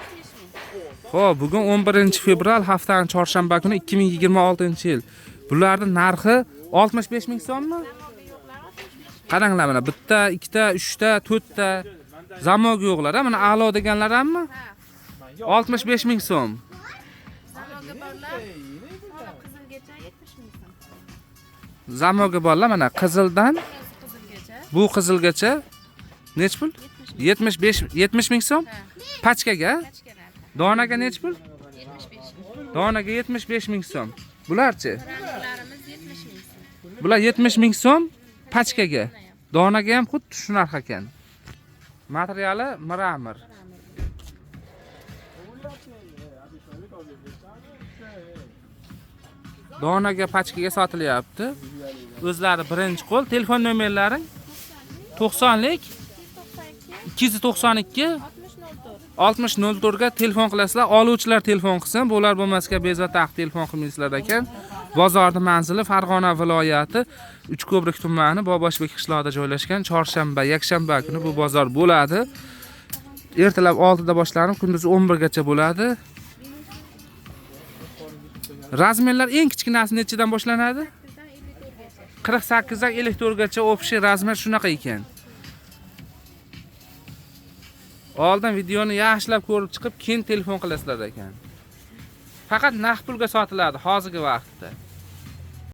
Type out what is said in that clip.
65 ming. Xo'p, bugun 11 fevral, haftaning chorshanba kuni 2026-yil. Bularning narxi 65 ming so'mmi? Qaranglar mana bitta, ikkita, uchta, to'rtta zamok yo'qlar, ha? Mana a'lo deganlar hammi? 65 ming so'm. Zamoga borlar to'la qizilgacha 70 ming so'm. Zamogi borlar mana qizildan O'zi qizilgacha bu qizilgacha nech pul? 70 ming. 75 70 ming so'm. Ha. Pachkaga? Pachkalar. Donaga nech pul? 75. Donaga 75 ming so'm. Bularchi? Ranglarimiz 70 ming so'm. Bular 70 ming so'm pachkaga. Donaga ham xuddi shu narx ekan. Materiali mramor. Donaga pachkaga sotilyapti. O'zlari birinchi qo'l. Telefon nomerlari 90 lik 292 292 60 04. 60 04 ga telefon qilasizlar. Oluvchilar telefon qilsin, bular bo'lmasga bezovta qilib telefon qilmaysizlar ekan. Bozorning manzili Farg'ona viloyati Uchko'prik tumani Boboshbek qishlog'ida joylashgan. Chorshanba, yakshanba kuni bu bozor bo'ladi. Ertalab 6 da boshlanib, kunduz 11 gacha bo'ladi. Razmerlar eng kichkinasi nechidan boshlanadi? 48 dan 54 gacha общий razmer shunaqa ekan. Oldin videoni yaxshilab ko'rib chiqib, keyin telefon qilasizlar ekan. Faqat naqd pulga sotiladi hozirgi vaqtda.